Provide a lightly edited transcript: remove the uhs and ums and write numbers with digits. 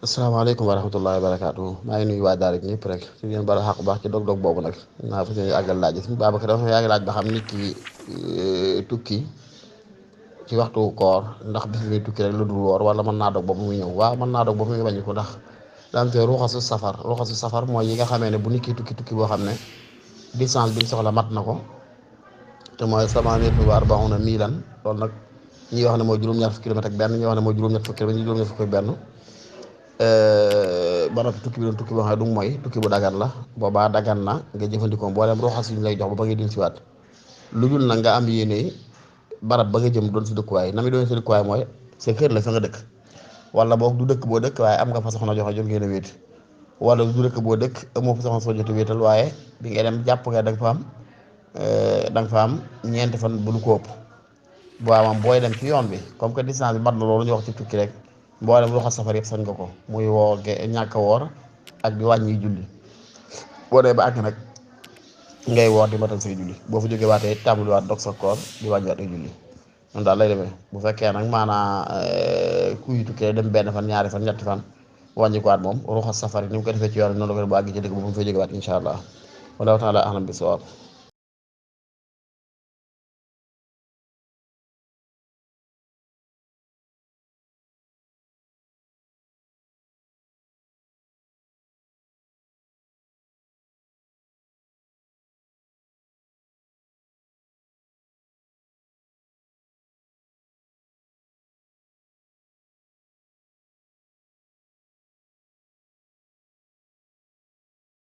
asalaamaaleykum wa rahmatullahi wa barakaatu maa ngi nuyu waa daara ñëpp rek ci leen bala xaq baax ci dog-dog boobu nag naa fa seen àggal laaj suñu Babacar dafa yaa ngi laaj ba xam nit ki tukki ci waxtu koor ndax bis bi tukki rek lu dul woor wala mën naa dog boobu muy ñëw waaw mën naa dog boobu muy bañ ko ndax daante ruxasu safar mooy yi nga xamee ne bu nit ki tukki boo xam ne distance bi mu soxla mat na ko te mooy samaaniyatu wa arbauna miilan loolu nag ñi wax ne mooy juróom-ñaar fukki kilomètre ak benn ñi wax ne mooy juróom-ñett fukki kilomètre ñi juróom-ñett fukki benn ba noppi tukki bi doon tukki boo xam ne du mooy tukki bu dagan la boobaa dagan na nga jëfandikoo mboolem roxas yu ñu lay jox ba ngay din siwaat lu dul nag nga am yéene barab ba nga jëm doon si dëkkuwaay na mi doon si dëkkuwaay mooy sa kër la fa nga dëkk wala boog du dëkk boo dëkk waaye am nga fa soxna joxe jot ngeen a wéet wala du dëkk boo dëkk amoo fa soxna soo jot a wéetal waaye bi ngay dem jàpp nga da nga fa am ñeenti fan bu lu ko ëpp waaw moom booy dem ci yoon bi comme que distance bi mat na loolu ñu wax ci tukki rek mboolem lu xas safar yëpp sañ nga ko muy woor ñàkk a woor ak di wàññi julli boo dee ba àgg nag ngay woor di matal say julli boo fa jógee waatee tàmbaliwaat dog sa koor di wàññiwaat ay julli noonu daal lay demee bu fekkee nag maanaa kuy tukki dem benn fan ñaari fan ñetti fan wàññi ko waat moom ruxas safar yi ni mu ko defee ci yoon noonu la ko bu àgg ci dëkk bu mu fay jógee waat incha allah wallahu taala ahlam bi sawaab